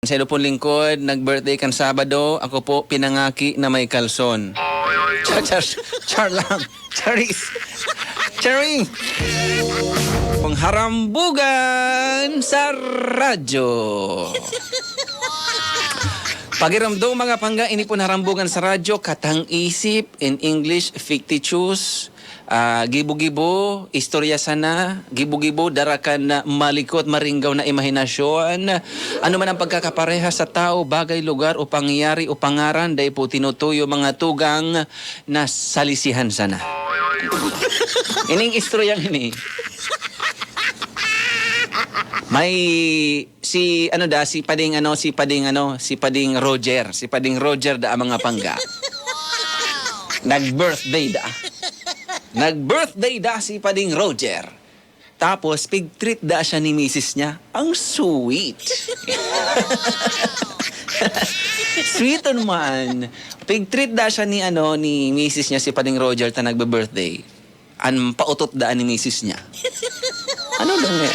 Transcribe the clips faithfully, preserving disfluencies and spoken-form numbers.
Sa Ilupon Lingkod, nag-birthday kan Sabado, ako po pinangaki na may kalson. Char, char, char lang. Charis. Charing. Ang harambugan sa radyo. Pakiramdam, mga pangga, ini po harambugan sa radyo, katang isip, in English, fictitious, ah, gibo-gibo, istorya sana, gibo-gibo, dara kan malikot, maringgaw na imahinasyon. Ano man ang pagkakaparehas sa tao, bagay, lugar, o pangyayari, o pangaran, dai po tinutuyo mga tugang na salisihan sana. Ining istoryang ini, may si, ano da, si Pading, ano, si Pading, ano, si Pading Roger, si Pading Roger da ang mga pangga. Nag-birthday da. Nag-birthday da si Pading Roger. Tapos, pig-treat da siya ni misis niya. Ang sweet. Sweet naman. Pig-treat da siya ni, ano, ni misis niya, si Pading Roger, ta nagbe-birthday. An pautot daan ni misis niya. Ano daw nga?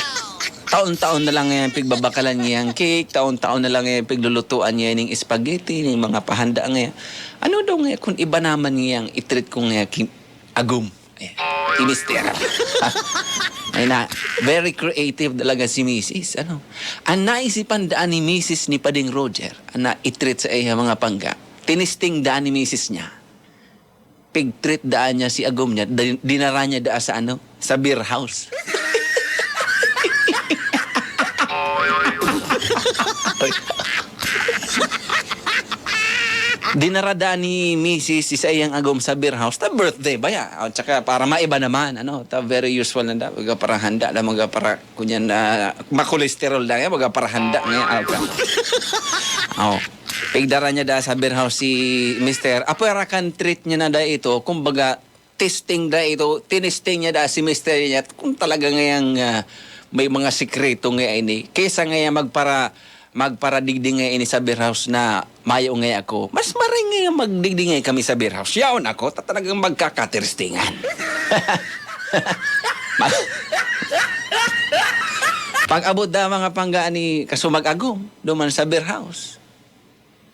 Taon-taon na lang ngayon pigbabakalan niya ang cake, taon-taon na lang ngayon piglulutuan niya ning spaghetti, ning mga pahanda ngayon. Ano daw nga kung iba naman niya ang itreat ko nga ki-, agom? Eh, si mister. Ay na, very creative talaga si misis. Ano? Ang naisipan daan ni misis ni Pading Roger, ang naitreat sa iya mga pangga, tinisting daan ni misis niya. Pig-treat daan niya si agom niya, di-, dinara niya daa sa ano, sa beer house. Dinara daan ni misis si saiyang agom sa beer house, ta birthday ba ya? O, tsaka para maiba naman, ano, ta very usual na da, mga parang handa na, mga para, kunyan na, makolesterol na yan, mga parang handa ngayon, ano ka? Oh. Pigdara niya da sa beer house si mister. Apwera kan treat niya na da ito, kumbaga, testing da ito, tinesting niya da si mister niya kung talaga ngayang, ah, may mga sikreto nga ini. Kaysa ngaya magpara-, magparadigdi nga ini sa beer house na mayo nga ako, mas maray nga magdigdi nga kami sa beer house. Yaon ako, ta talagang magkakatiristingan. Pag-abot da mga pangga ni kasumag-agom, duman sa beer house.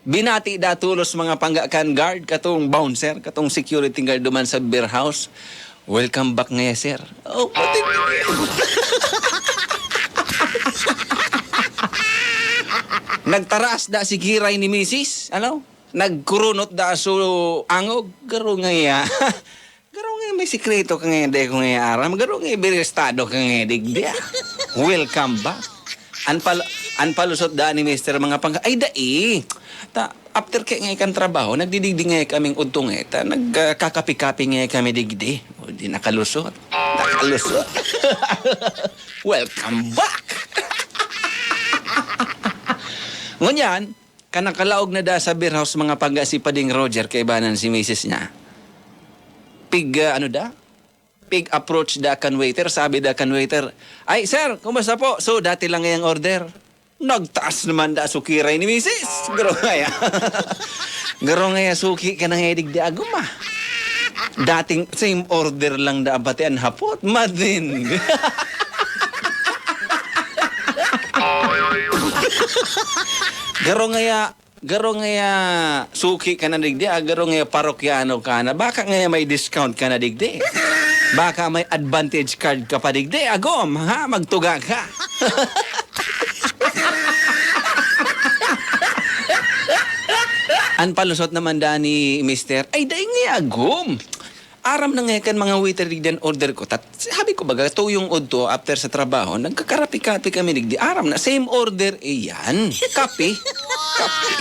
Binati da tolos mga pangga kan guard, katong bouncer, katong security guard duman sa beer house. "Welcome back ngaya, sir." Oh, pati nagtaras da si kiray ni misis, ano? Nagkurunot da so angog, garo ngaya. Garo nga may sikreto ka nga, di ko nga aram. Garo nga biristado ka nga, digdi, ah. Welcome back. An pal-, an palusot daan ni mister mga pangga, ay, dai. Ta, after kaya nga ikan trabaho, nagdidigdi nga kaming udto nga, ta, nagkakapi-kapi nga kami digdi. O, di nakalusot. Nakalusot. Welcome back! Ngunyan, kan nakalaog na da sa beer house mga pangga si Pading Roger, kaibanan si misis niya. Pig, ah, ano da? Pig-approach da kan waiter, sabi da kan waiter, "Ay, sir, kumusta po? So, dati lang ngayang order." Nagtaas naman da sukiray ni misis. Garo ngaya. Garo ngaya suki ka na nga digdi agom, ah. Dating same order lang da pati an hapot. Madin. Garo ngaya, garo ngaya suki ka na digdi, ah, garo ngaya parokyano ka na. Baka ngaya may discount ka na digdi. Baka may advantage card ka pa digdi. Agom, ha? Magtuga ka. An palusot naman da ni mister, ay, dai ngaya agom. Aram na nga kan mga waiter digdi an order ko. Tat-, sabi ko, "Baga, tuyong udto, after sa trabaho, nagkakarapi-kapi kami digdi." Aram na, same order, iyan. Kape. Kape.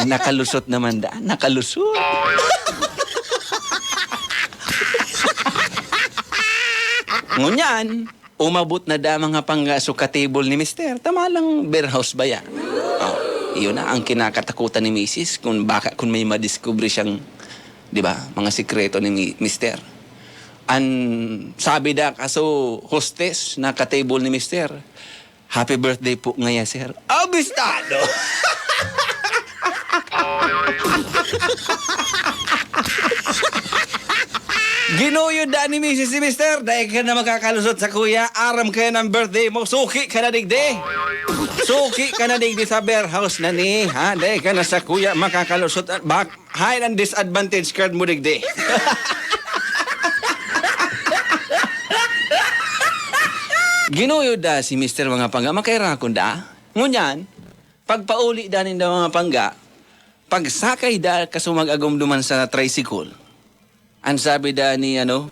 Nakalusot naman da. Nakalusot. Ngunyan, umabot na da mga panggaso ka table ni mister. Tama lang, beer house ba yan? Oh, yun na ang kinakatakutan ni misis, kung baka, kung may madiskubre siyang, di ba, mga sikreto ni mi-, mister. An sabi da kaso hostess na ka-table ni mister, "Happy birthday po ngaya, sir." Abistado! Ginuyod da ni misis si mister, "Dai ka na makakalusot sa kuya, aram ka ng birthday mo, suki ka na digdi." Suki ka na digdi sa beer house na ni, ha? Dai ka na sa kuya makakalusot. Bak, hain ang disadvantage card mo digdi? Ginuyod da si Mister Mga Pangga, makairakon da. Ngunyan, pagpauli da ninda Mga Pangga, pagsakay da kasumag-agom duman sa tricycle. Ang sabi da ni ano,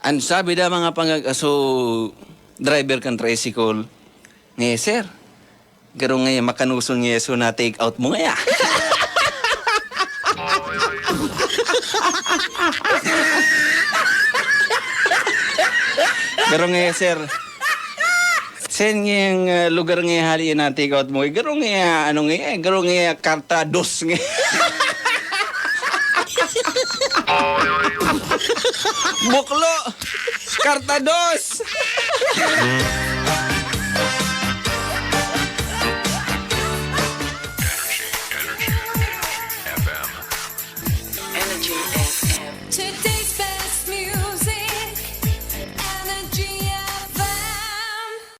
ang sabi da Mga Pangga, so, driver kan tricycle, "Nge, sir, garo nge makanoson nge so na take out mo ngaya." "Garo nge, sir. Sen ngayang, ah, lugar nge hali na take out mo? Garo nge, ah, ano nge, garo nge, ah, karta dos nge." Buklo! Karta dos! Energy F M. Energy F M.